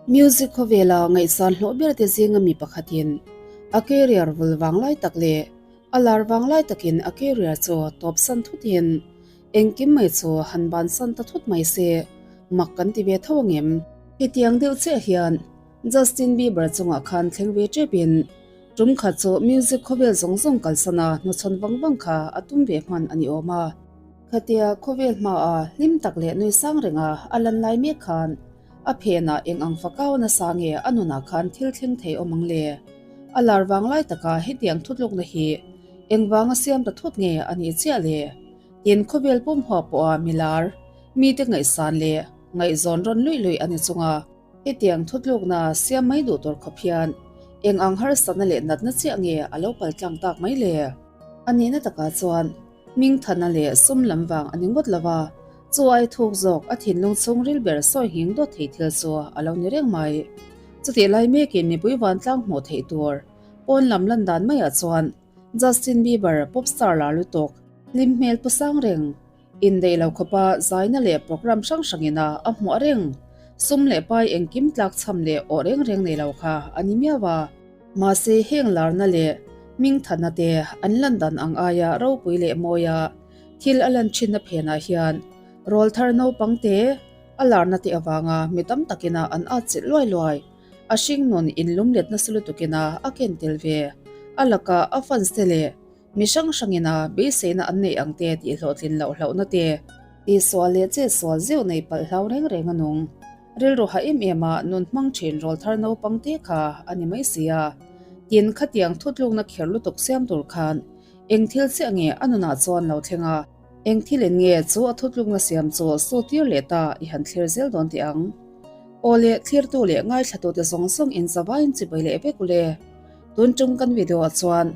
Music khawvela ngaihsan hlawh ber te zinga mi pakhatin a career vul vang lai tak leh a lar vang lai takin a career chu tawpsan thutin engkim mai chu han bansan ta thut mai se mak kan ti ve tho angem? Hetiang deuh chiah hian Justin Bieber chungah khan thleng ve tepin tum khat chu music khawvel zawng zawng kalsana hnuchhawn vang vang kha a tum ve hman a ni awm a. Khatia khawvel hmaa hlim tak leh nui sang renga a lan lai mek khan a phenah eng ang fakau nasa nge a nunah khan thil thleng thei awm ang le? A lar vang lai taka hetiang thutlukna hi engvanga siam ta thut nge a nih chiah le? Tin khawvel pum huap pawha milar, mite ngaihsan leh ngaihzawn rawn luih luih a ni chunga hetiang thutlukna siam mai duh tur khawp hian eng ang harsatna leh natna chiah nge a lo kal tlang tak mai le? A nihna takah chuan Hmingthana leh sum lam vang a ni ngawt lo va, chu ai thuk zawk a thinlung chhungril ber sawi nghing dawt thei thil chu a lo ni reng mai. Chutih lai mekin mipui vantlang hmuh theih tur pawn lam lan dan maiah chuan Justin Bieber pop star lar lutuk, hlim hmel pu sang reng, indeih lo khawpa zaina leh program hrang hrangina a hmuah reng, sum leh pai engkim tlak chham leh awh reng reng nei lo kha a ni miau a. Mahse heng larna leh hmingthatna te an lan dan ang aia ropui leh mawia thil a lan thinna phenah hian rawl thar naupang te a larna te avanga mi tam takina an at chilh luai luai. A hringnun inlum let nasa lutukina a ken tel ve. A laka a fans te leh mi hrang hrangina beiseina an neih ang te tih hlawhtlin loh hlauhna te, tihsual leh chetsual zeuh nei palh hlau reng reng a nung. Rilru ha em em a nun hmang thin rawl thar naupang te kha a ni mai si a. Tin, khatiang thutlukna kher lutuk siam tur khan eng thil chiah nge a nunah chuan lo thleng a, eng thil in nge chu a thutlukna siam chu su tir leh ta i han thlir zel dawn teh ang. Aw le, thlirtu leh ngaithlatute zawng zawng in zavaiin chibai leh vek ule. Tun tum kan video ah chuan.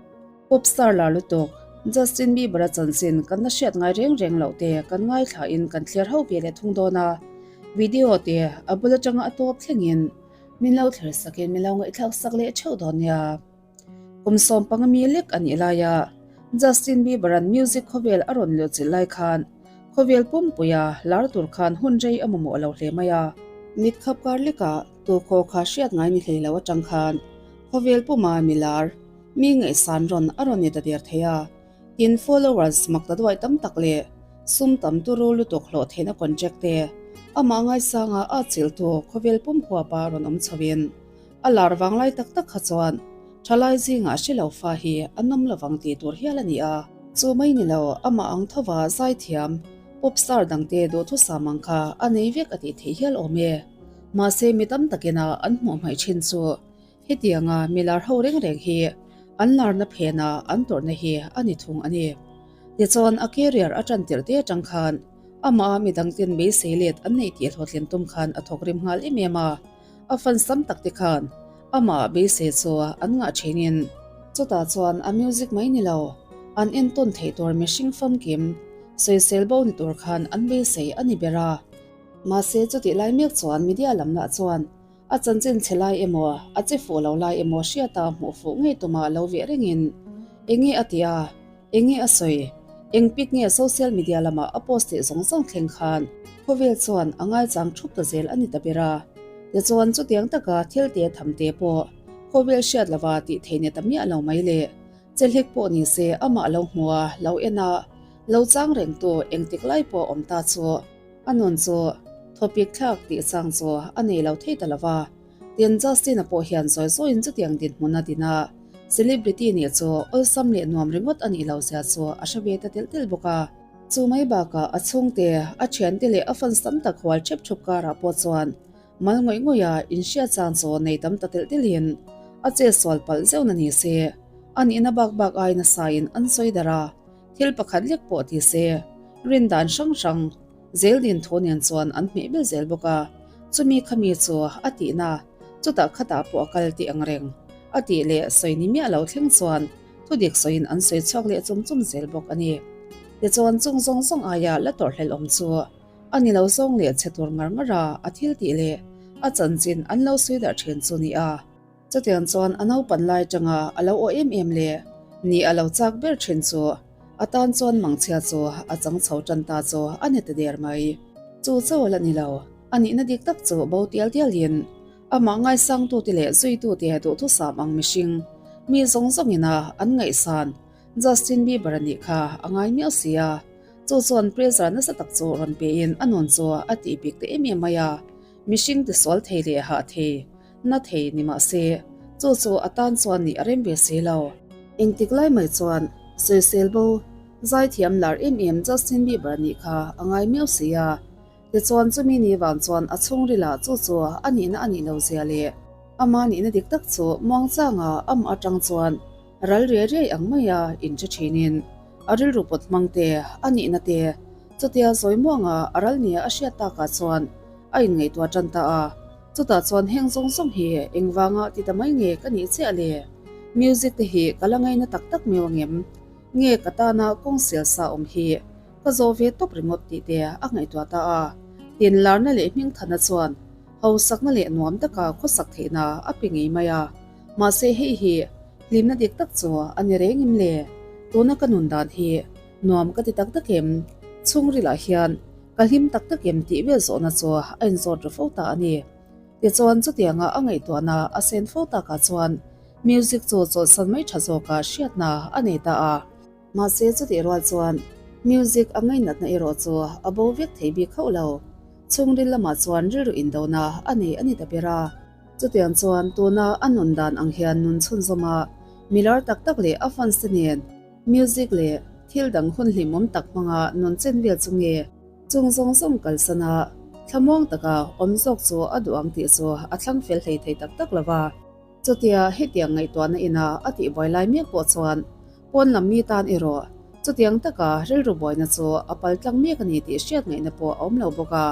Pop star lar lutuk, Justin Bieber a chanchin kan la hriat ngai reng reng loh te kan ngaithla in kan thlir ho ve leh thung dawn a, video te a bul atanga a tawp thlengin min lo thlir sakin min lo ngaihthlak sak leh theuh dawn nia. Kum 15 mi lek a nih laia Justin Bieber an music khawvel a rawn luhchilh lai khan khawvel pumpuia lar tur khan hun rei a mamawh lo hle mai a. Mit khap kar lekah tukhaw kha hriat ngai ni hlei lo atang khan khawvel puma milar Mi ngaihsan rawn a rawn ni ta der thei a, tin followers mak ta duai tam tak leh sum tam turu lutuk hlawh theihna contract te amah ngaisanga a chilhtu khawvel pum huapa rawn awm chhoin a lar vanglai tak tak kha chuan thalai zingah hre lo fa hi a nawm lovang tih tur hial a ni a. Chu mai ni lo, amah ang thova zaithiam pop star dangte duhthusam ang kha a nei vek a tih theih hial awm e. Mahse mi tam takina an hmuh hmaih thin chu Hetianga mi lar ho reng reng hi an larna phena an tawrhna hi a ni thung a ni. Tichuan a career a tan tirh te atang khan amah mi dangten beisei let an neih tih hlawhtlin tum khan a thawk rim nghal em em a, a fan sam tak te khan amah beisei chu an ngah thinin chutah chuan a music mai ni lo an entawn theih tur mihring famkim sawisel bo ni tur khan an beisei a ni ber a. Mahse chutih lai mek chuan media lam lah chuan A chanchin chhe lai emaw, a che fuh lo lai emaw hriata hmuh fuh ngei tumah lo veh rengin enge a ti a, enge a sawi, eng pic nge social media lamah a post tih zawng zawng thleng khan khawvel chuan a ngaichang thup ta zel a ni ta ber a. Tichuan chutiang taka thil te tham te pawh khawvel hriat lova tih thei ni ta miah lo mai le, che hlek pawh ni se amah lo hmu a, lo en a, lo chang rengtu engtik lai pawh awm ta chu. A nun chu thawpik thlak tih chang chu a nei lo thei ta lo va, tin Justin-a pawh hian zawi zawiin chutiang dinhmun a din a, celebrity nih chu awlsam leh nuam ringawt a nih lo zia chu a hre ve ta telh telh bawk a. Chu mai bakah a chhungte, a thiante leh a fans tam tak hual thep thup karah pawh chuan mal ngawih ngawih a inhriat chang chu nei tam ta telh telhin a chetsual palh zeuhna ni se, a nihna bak bak ai nasain an sawi darh a. Thil pakhat lek pawh ti se, rin dan hrang hrang zel din thu nen chuan an hmeh bil zel bawk a, chumi khami chu a tihna chutah khatah pawh a kal tih ang reng a tih leh sawi ni miah lo thleng chuan thudik sawiin an sawi chhuak leh chum chum zel bawk a ni. Tichuan chung zawng zawng aia la tawrhhlelh awm chu a ni lo zawng leh chhe tur ngar ngar a a thil tih leh a chanchin an lo sawi darh thin chu ni a. Chutiang chuan a naupan lai atanga a lo aw em em leh ni a lo chak ber thin chu a tan chuan mangchhia chu a chang chho tan ta chu a ni ta der mai. Chu chauh a la ni lo, a nihna dik tak chu bo tial tialin. Amah ngaisangtute leh zuitute duhthusam ang mihring, mi zawng zawngin a an ngaihsan Justin Bieber a nih kha a ngai miau si a. Chu chuan pressure nasa tak chu rawn pein a nun chu a tih bik ta em em mai a. Mihring tisual thei leh hah thei, na thei ni mah se, chu chu a tan chuan nih a rem ve si lo. Engtik lai mai chuan sawisel bo, zaithiam lar em em Justin Bieber nih kha a ngai miau si a. Tichuan chumi ni vang chuan a chhungrilah chu chu a nihna a nih lo zia leh ama nihna dik tak chu muangchanga amah atang chuan ral riai riai ang maia inhre thinin a rilru pawt hmang te, a nihna te chutia zawi muanga a ral nia a hriat takah chuan a inngaihtuah tan ta a. Chutah chuan heng zawng zawng hi engvanga ti ta mai nge ka nih chiah le? Music te hi ka la ngaina tak tak meu angem? Nge ka tana kawng sial sa awm hi ka zawh ve tawp ringawt tih te a ngaihtuah ta a. Tin larna leh hmingthana chuan hausakna leh nuam taka khawsak theihna a pe ngei mai a. Mahse hei hi hlimna dik tak chu a ni reng em le? Tuna ka nun dan hi nuam ka ti tak tak em? Chhungrilah hian ka hlim tak tak em tih vel zawhna chu a inzawt ru fo ta a ni. Tichuan chutianga a ngaihtuahna a sen fo takah chuan music chu chawlhsan mai tha zawka hriatna a nei ta a. Mahse chutih rual chuan music a ngainatna erawh chu a bo vek thei bik hauh lo. Chhungril lamah chuan rilru indona a nei a ni ta ber a. Chutiang chuan tuna a nun dan ang hian nun chhunzawm a, milar tak tak leh a fans te nen music leh thil dang hun hlimawm tak hmanga nun chen vel chu nge chung zawng zawng kalsan a, thlamuang taka awm zawk chu a duh ang tih chu a thlang fel hlei thei tak tak lo va. Chutia hetiang ngaihtuahna ina a tihbuai lai mek pawh chuan pawn lam mi tan erawh chutiang taka rilru buaina chu a pal tlang mek a ni tih hriat ngaihna pawh a awm lo bawk a.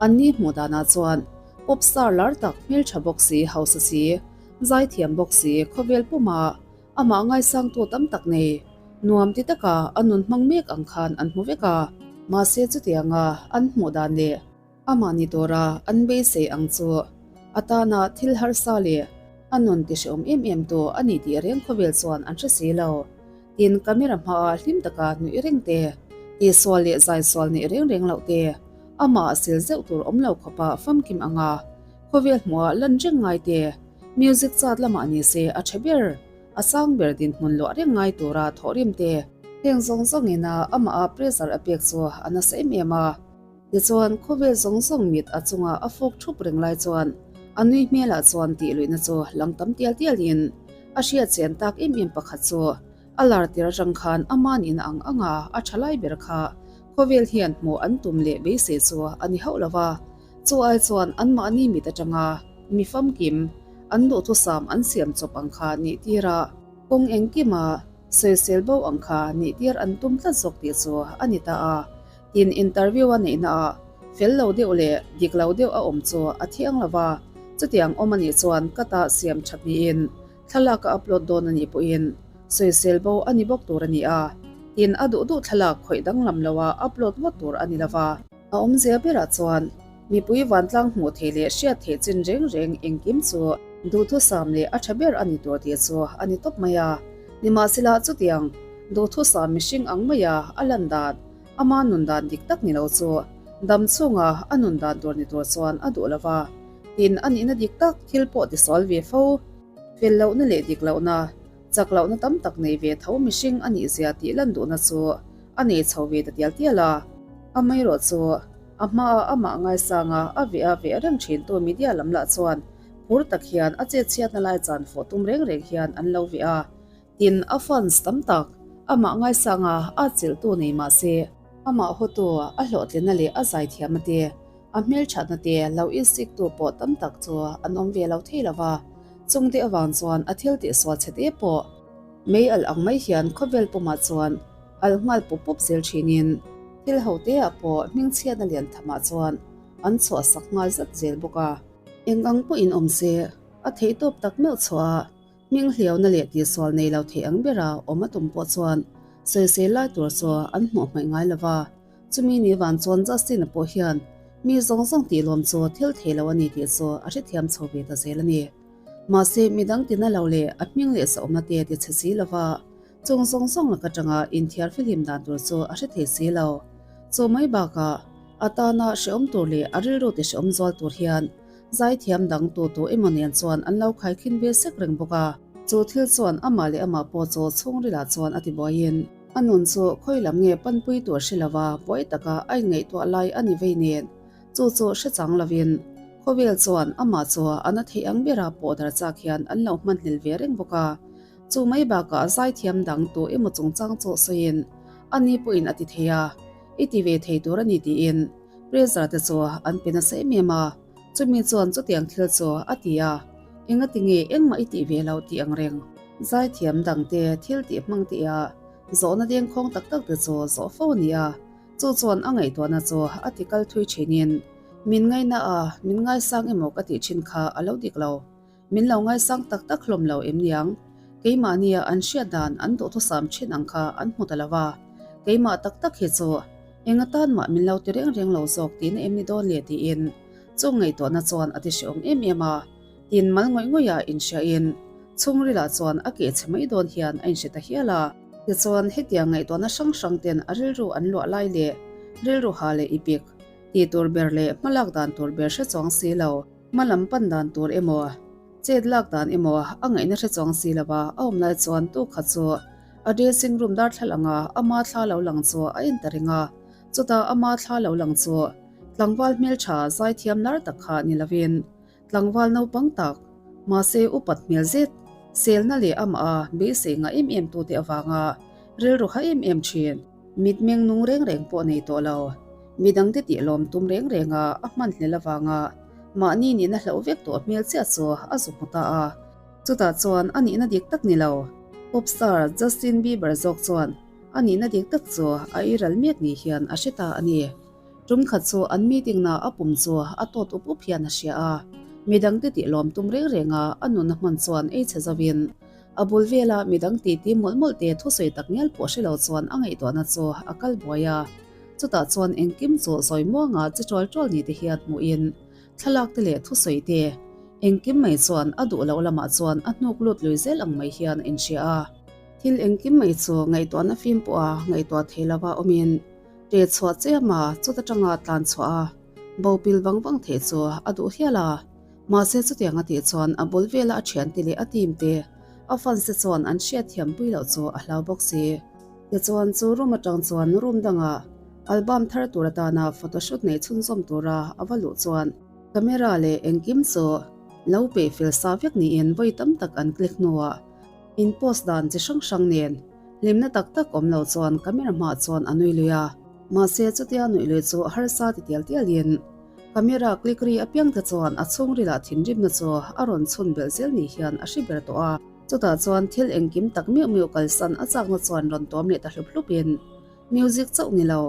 Anni hmuh danah chuan pop star lar tak hmeltha bawk si, hausa si, zaithiam bawk si, khawvel puma amah ngaisangtu tam tak nei, nuam ti taka a nun hmang mek ang khan an hmu vek a. Mahse chutianga an hmuh dan leh amah ni tura an beisei ang chu a tana thil harsa leh a nun ti hrehawm em em tu a ni tih reng khawvel chuan an hre si lo. Tin, camera hmaah hlim taka nuih reng te, tihsual leh zaisual neih reng reng loh te, amah a sil zeuh tur awm lo khawpa famkim anga khawvel hmuhah lan reng ngai te, music chart lamah ni se a tha ber, a sang ber dinhmun luah reng ngai tura thawhrim te. Heng zawng zawngin a amah a pressure a pek chu a nasa em em a. Tichuan, khawvel zawng zawng mit a chunga a fawk thup reng lai chuan a nui hmelah chuan tih luihna chu lang tam tial tialin a hriat chian tak em em pakhat chu a lar tir atang khan a mahniin ang anga a tha lai ber kha khawvel hian hmuh an tum leh beisei chu a ni hauh lo va, chu ai chuan anmahni mit atanga mi famkim an duhthusam an siam chawp ang kha nih tir a, kawng engkima sawisel bo ang kha nih tir an tum tlat zawk tih chu a ni ta a. Tin, interview a neihna ah fel lo deuh leh dik lo deuh a awm chu a thiang lo va, chutiang awm a nih chuan ka ta siam that niin thlalak a upload dawn a nih pawhin sawisel bo a ni bawk tur a ni a, tin a duh duh thlalak khawih danglam lo a upload ngawt tur a ni lo va. A awmzia berah chuan mipui vantlang hmuh theih leh hriat theih chin reng reng engkim chu duhthusam leh a tha ber a ni tur tih chu a ni tawp mai a, nimahsela chutiang duhthusam mihring ang maia a lan dan Ama nun dan dik tak ni lo chu dam chhunga a nun dan tur ni tur chuan a duh lo va, tin a nihna dik tak thil pawh tisual ve fo. Fel lohna leh dik lohna, chak lohna tam tak nei ve tho mihring a nih zia tih lan duhna chu a nei chho ve ta tial tial a. Amaherawh chu a hmaa amah ngaisanga a veh a veh reng thintu media lam lah chuan phur tak hian a chetchhiatna lai chan fawh tum reng reng hian an lo veh a. Tin, a fans tam tak amah ngaisanga a chilhtu nei mah se, amah hawtu a hlawhtlinna leh a zaithiamna te, a hmelthatna te lo insiktu pawh tam tak chu an awm ve lo thei lo va. Chungte avang chuan a thil tihsual chhe te pawh mei alh ang mai hian khawvel pumah chuan alh nghal pup pup zel thinin thil ho teah pawh hmingchhiatna lian thamah chuan an chhuahsak nghal zat zel bawk a. Eng ang pawhin awm se, a theihtawp tak meuh chhuah a. Hming hliauna leh tihsual nei lo thei ang bera awm a tum pawh chuan sawisel lai tur chu an hmuh hmaih ngai lo va. Chumi ni van chuan Justin-a pawh hian mi zawng zawng tih lawm chu thil thei lo a ni tih chu a hrethiam chho ve ta zel a ni. Mahse, midang tina lo leh a hming leh sawmna te ti chhe si lo va, chung zawng zawng lak atanga inthiar fihlim dan tur chu a hre thei si lo. Chu mai bakah a tana hrehawm tur leh a rilru ti hrehawm zual tur hian. Zaithiam dang tu tu emaw nen chuan an lo khaikhin ve sek reng bawk a. Chu thil chuan amah leh amah pawh chu chhungrilah chuan a ti buaiin a nun chu khawi lam nge panpui tur hre lova buai taka a inngaihtuah lai a ni vei nen chu chu hre chang lovin khawvel chuan amah chu a na theih ang bera pawh dar chak hian an lo hmanhlel ve reng bawk a. Chu mai bakah zaithiam dang tu emaw chungchang chu sawiin ani pawhin a ti thei a, i ti ve thei tur a ni tiin pressure te chu an pe nasa em em a. Chumi chuan chutiang thil chu a ti a, engati nge engmah i tih ve loh tih ang reng. Zaithiam dangte thil tih hmang tih a, zawhna dengkhawng tak tak te chu zawh fo a ni a, chu chuan a ngaihtuahna chu a ti kal thui thinin, min ngaihna a, min ngaisang emaw ka tih thin kha a lo dik lo. Min lo ngaisang tak tak hlawm lo em niang? Keimahnia an hriat dan an duhthusam thin ang kha an hmu ta lo va, keimah tak tak hi chu eng atan mah min lo ti reng reng lo zawk tihna em ni dawn le tiin chung ngaihtuahna chuan a ti hrehawm em em a, tin mal ngawih ngawih a inhriain chhungrilah chuan a keh chhe mai dawn hian a inhre ta hial a. Tichuan hetiang ngaihtuahna hrang hrang ten a rilru an luah lai leh rilru ha leh ipik tih tur ber leh hmalak dan tur ber hre chuang si lo. Hma lam pan dan tur emaw, chet lak dan emaw a ngaihna hre chuang si lova a awm lai chuan tu khat chu a dressing room darthlalang a ama thla lo lang chu a en ta reng a. Chutah ama thla lo lang chu tlangval hmeltha zaithiam lar tak kha ni lovin tlangval naupang tak, mahse upat hmel zet, selna leh amah a beisei ngah em em tute avanga rilru ha em em thin. Mitmeng nung reng reng pawh nei tawh lo. Midangte tih lawm tum reng renga a hman hlel avanga mahni nihna hlauh vek tawh hmel chiah chu a zu hmu ta a. Chutah chuan a nihna dik tak ni lo. Pop star Justin Bieber zawk chuan a nihna dik tak chu a iral mek ni hian a hre ta a ni. Tum khat chu an meeting na a pum chu a tawt up up hian a hria a. Midangte tih lawm tum reng renga a nunna hman chuan ei chhe zovin A bul vela midang titi mawlh mawlh te thusawi tak ngial pawh hre lo chuan a ngaihtuahna chu a kal buai a. Chutah chuan engkim chu zawi muanga che ṭual ṭual ni te hian hmuhin thlalak te leh thusawi te engkim mai chuan a duh loh lamah chuan a hnuk lut lui zel ang mai hian a inhria a. Thil engkim mai chu ngaihtuahna fim pawha ngaihtuah thei lova awmin ṭe chhuah chiam a, chuta ṭanga tlan chhuah a bo pil vang vang theih chu a duh hial a. Mahse chutiang a tih chuan a bul vela a thiante leh a team te a fans te chuan an hriat thiam pui loh chu a hlau bawk si. Tichuan chu room atang chuan room dangah album thar tur atana photoshoot nei chhunzawm tura a va luh chuan camera leh engkim chu lo peih fel sa vek niin vawi tam tak an click hnuah in post dan chi hrang hrang nen hlimna tak tak awm lo chuan camera hmaah chuan a nui lui a. Mahse chutia nuih lui chu harsa ti tial tialin Camera click ri apiang te chuan a chhungrilah thinrimna chu a rawn chhun belh zel ni hian a hre ber tawh a. Chutah chuan thil engkim tak miuh miuh kalsan a chakna chuan rawn tuam leh ta hlup hlup in music chauh ni lo,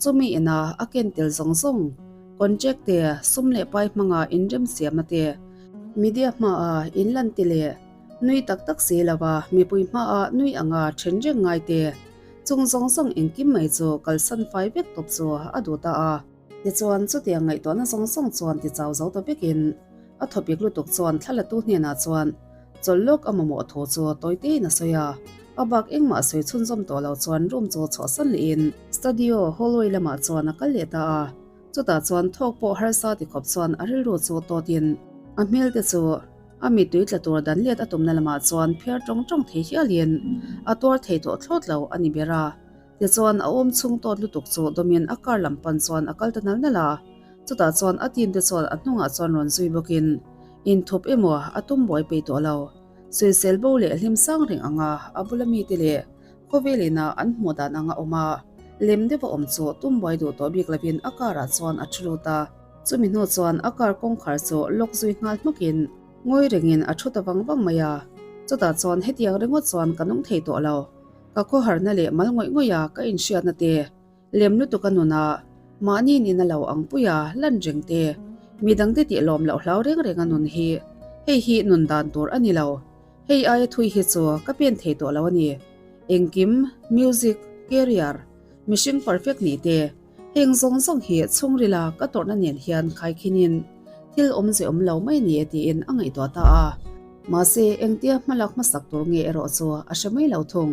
chumi ina a ken tel zawng zawng, contract te, sum leh pai hmanga inremsiamna te, media hmaa inlan te leh nui tak tak si lova mipui hmaa nui anga then reng ngai te, chung zawng zawng engkim mai chu kalsan fai vek tawp chu a duh ta a. Tichuan, chutiang ngaihtuahna zawng zawng chuan ti chau zo ta vekin a thawpik lutuk chuan thlalatu hnenah chuan chawlh lawk a mamawh thu chu tawi tein a sawi a. A bak engmah sawi chhunzawm tawh lo chuan room chu chhuahsan lehin studio hallway lamah chuan a kal leh ta a. Chutah chuan thawk pawh harsa ti khawp chuan a rilru chu tawtin a hmel te chu a mittui tla tur dan let a tumna lamah chuan phiar tawng tawng thei hialin a tuar thei tawh thlawt lo a ni ber a. Tichuan a awm chhung tawt lutuk chu dawmin a car lam pan chuan a kal ta nal nal a, chutah chuan a team te chuan a hnungah chuan rawn zui bawkin inthup emaw a tum buai peih tawh lo. Sawisel bo leh hlim sang reng anga a bula mite leh khawvel ina an hmuh dan anga awm a, lem deuh a awm chu tum buai duh tawh bik lovin a car ah chuan a thu lut a, chumi hnu chuan a car kawngkhar chu lock zui nghal hmakin ngawi rengin a thu ta vang vang mai a, chutah chuan hetiang ringawt chuan ka nung thei tawh lo. Ka khawharna leh mal ngawih ngawih a ka inhriatna te, lem lutuk a nuna mahni nihna lo ang puia lan reng te, midangte tih lawm loh hlau reng reng a nun hi, hei hi nun dan tur a ni lo. Hei aia thui hi chu ka pen thei tawh lo a ni. Engkim, music, career, mihring perfect nih te, Heng zawng zawng hi chhungrila ka tawrhna nen hian khaikhinin thil awmze awm lo mai ni e tiin a ngaihtuah ta a. Mahse, engtia hmalak hmasak tur nge erawh chu a hre mai lo thung.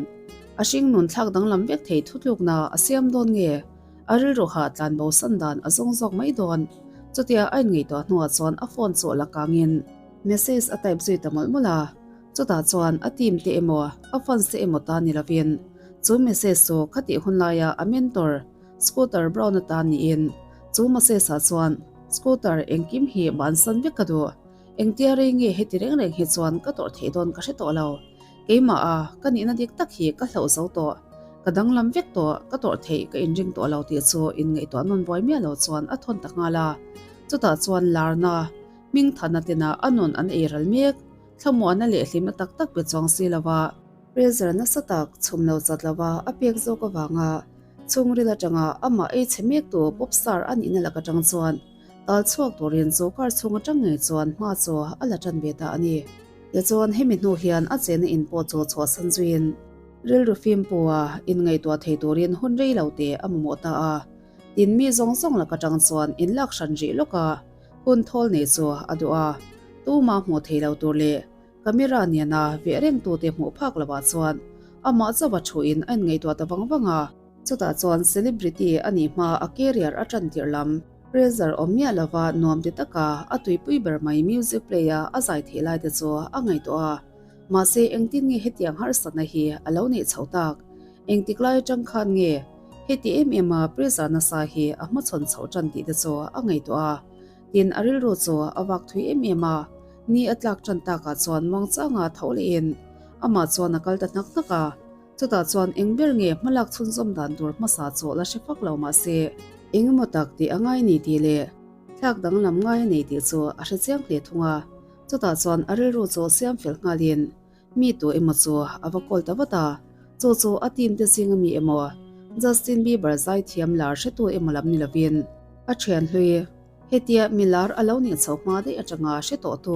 A hring nun thlak danglam vek thei thutlukna a siam dawn nge? A rilru hah tlanbo san dan a zawng zawk mai dawn. Chutia a inngaihtuah hnuah chuan a phone chu la kangin message a type zui ta mawlh mawlh a. Chutah chuan a team te emaw a fans te emaw ta ni lovin chu message chu khatih hun laia a mentor Scooter Braun-a ta niin chu message-ah chuan Scooter engkim hi bansan vek ka duh. Engtia rei nge heti reng reng hi chuan ka tawrh theih dawn ka hre tawh lo. Keimah a, ka nihna dik tak hi ka hlauh zo tawh. Ka danglam vek tawh, ka tawrh theih ka inring tawh lo tih chu inngaihtuah nawn buai miah lo chuan a thawn ta nghal a. Chutah chuan larna, hmingthana tena a nun an ei ral mek, thlamuahna leh hlimna tak tak pe chuang si lova, pressure nasa tak chhum lo chat lova a pek zawk avanga chhungril atanga amah ei chhe mektu pop star a nihna lak atang chuan Tal chhuak turin chu car chhung atang ngei chuan hma chu a la tan ve ta a ni. Tichuan hemi hnu hian a chenna in pawh chu chhuahsan zuiin rilru fim pua inngaihtuah thei turin hun rei lo te a mamawh ta a. Tin mi zawng zawng lak atang chuan in lak hran rih lawk a, hun thawl nei chu a duh a. Tumah hmuh thei lo tur leh camera nena veh reng tute hmuh phak lovah chuan amah chauha thuin a inngaihtuah ta vang vang a. Chutah chuan celebrity a nih hma a career a tan tirh lam pressure awm miah lova nuam ti taka a tuipui ber mai music play a a zai theih lai te chu a ngaihtuah a. Mahse engtin nge hetiang harsatna hi a lo neih chhoh tak? Engtik lai atang khan nge heti em em a pressure nasa hi a hmachhawn chhoh tan tih te chu a ngaihtuah a. Tin a rilru chu a vak thui em em a, ni a tlak tan takah chuan muangchanga tho lehin amah chuan a kal ta hnak hnak a. Chutah chuan eng ber nge hmalak chhunzawm dan tur hmasa chu la hre fak lo mah se, eng emaw tak tih a ngai ni tih leh thlak danglam ngai a nei tih chu a hre chiang hle thung a. Chutah chuan a rilru chu siam fel nghalin mi tu emaw chu a va call ta vat a, chu chu a team te zinga mi emaw Justin Bieber zaithiam lar hretu emaw lam ni lovin a thian hlui Hetia milar a lo nih chho hma daih atanga hre tawh tu,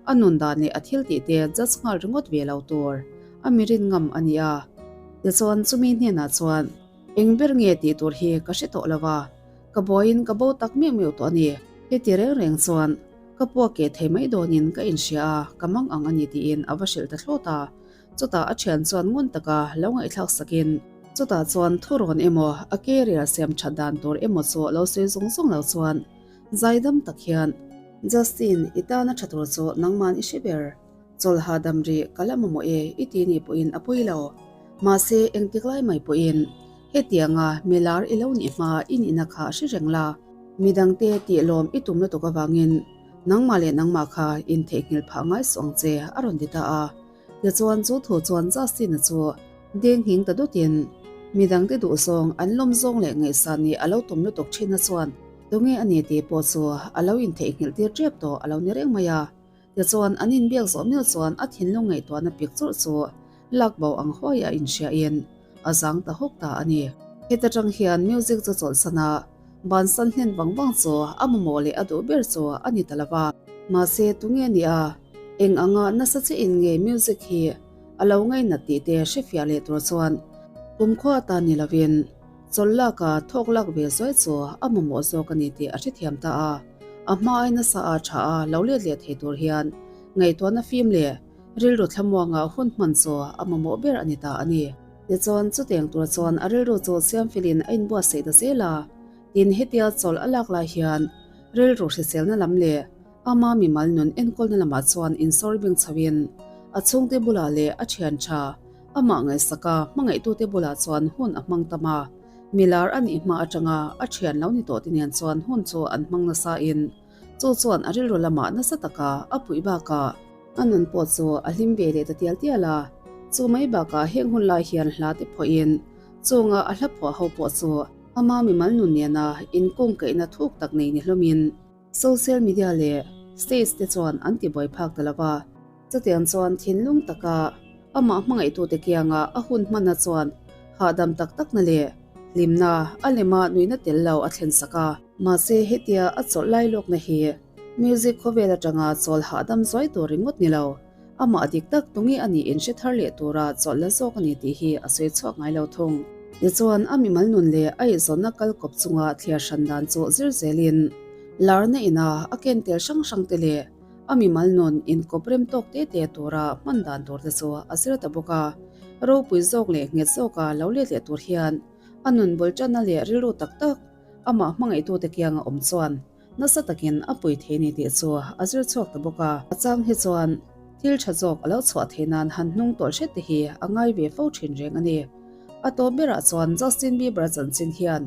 a nun dan leh a thil tih te judge nghal ringawt ve lo tur a mi rin ngam a ni a. Tichuan chumi hnenah chuan, Eng ber nge tih tur hi ka hre tawh lo va, ka buaiin ka bo tak meuh meuh tawh a ni. Heti reng reng chuan ka puak keh thei mai dawnin ka inhria a, ka mang ang a ni tiin a va hrilh ta thlawt a. Chutah a thian chuan ngun taka lo ngaihthlak sakin, chutah chuan thurawn emaw a career siam that dan tur emaw chu lo sawi zung zung lo chuan zaidam tak hian, Justin, i tana tha tur chu nangman i hre ber, chawl hahdam rih ka la mamawh e i ti ni pawhin a pawi lo. Mahse, engtik lai mai pawhin hetianga milar i lo nih hma i nihna kha hre reng la, midangte tih lawm i tum lutuk avangin nangmah leh nangmah kha intheihnghilh phah ngai suh ang che a rawn ti ta a. Tichuan chu thu chuan Justin-a chu deng nghing ta dutin midangte duhzawng an lawm zawng leh ngaihsan nih a lo tum lutuk thin a chuan tunge a ni tih pawh chu a lo intheihnghilh tir tep tawh a lo ni reng mai a. Tichuan an inbiak zawh meuh chuan a thinlung ngaihtuahna pik churh chu lak bo ang huai a inhriain a zang ta hawk ta a ni. Heta tang hian music chu chawlhsan a, bansan hlen vang vang chu a mamawh leh a duh ber chu a ni ta lo va. Mahse tunge ni a, eng anga nasa che in nge music hi a lo ngainat tih te hrefiah leh tur chuan kumkhua atan ni lovin chawlh laka thawk lak ve zuai chu a mamawh zawk a ni tih a hrethiam ta a. A hma ai nasa a tha a lo let leh thei tur hian ngaihtuahna fim leh rilru thlamuanga hun hman chu a mamawh ber a ni ta a ni. Tichuan, chutiang tur chuan a rilru chu siamfilin a inbuatsaih ta zel a. Tin, hetia chawlh a lak lai hian rilru hriselna lam leh ama mimal nun enkawlna lamah chuan insawr bing chhoin a chhungte bulah leh a thian tha amah ngaihsaka hmangaihtute bulah chuan hun a hmang tam a. Milar a nih hma atanga a thian lo ni tawh te nen chuan hun chu an hmang nasain chu chuan a rilru lamah nasa taka a puih bakah A nun pawh chu a hlim ve leh ta tial tial a, chu mai bakah heng hun lai hian hla te phuahin chunga a hla phuah ho pawh chu ama mimal nun nena inkungkaihna thuk tak nei ni hlawmin social media leh stage te chuan an ti buai phak ta lo va. Chutiang chuan thinlung taka amah hmangaihtute kianga a hun hmanna chuan hahdam tak takna leh hlimna a lema nuihna tel lo a thlen sak a. Mahse hetia a chawlh lai lawkna hi Music khawvel atanga chawl hahdam zuai tur ringawt ni lo, amah dik tak tunge a nih inhre thar leh tura chawlh la zawk a ni tih hi a sawi chhuak ngai lo thung. Tichuan, a mimal nun leh a eizawnna kal kawp chunga thliar hran dan chu zir zelin, larna ina a ken tel hrang hrang te leh a mimal nun inkawp rem tawk te te tura hman dan tur te chu a zir ta bawk a. Ropui zawk leh nghet zawka lo let leh tur hian a nun bul tanna leh rilru tak tak amah hmangaihtute kianga awm chuan. nasa takin a pui thei ni tih chu a zir chhuak ta bawk a. A chang hi chuan thil tha zawk a lo chhuah theih nan han hnung tawlh hret te hi a ngai ve fo thin reng a ni. A tawp berah chuan Justin Bieber chanchin hian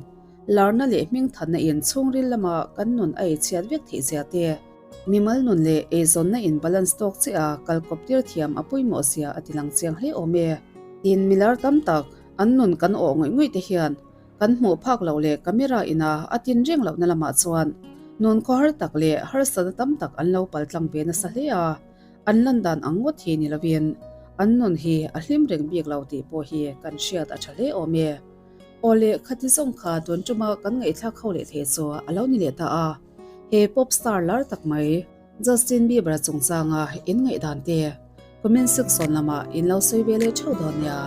larna leh hmingthanna in chhungril lama kan nun a eichhiat vek theih zia te, mimal nun leh eizawnna in balance tawk chiah a kal kawp tir thiam a pawimawh zia a ti lang chiang hle awm e. Tin, milar tam tak an nun kan awh ngawih ngawih te hian Kan hmuh phak loh leh camera ina a tin reng lohna lamah chuan nun khawhar tak leh harsatna tam tak an lo pal tlang ve nasa hle a, an lan dan ang ngawt hi ni lovin an nun hi a hlim reng bik lo tih pawh hi kan hriat a tha hle awm e. Aw leh khati zawng kha tun tuma kan ngaihthlak ho leh thei chu a lo ni leh ta a, he pop star lar tak mai Justin Bieber chungchanga in ngaihdan te comment section lamah in lo sawi ve leh theuh dawn nia.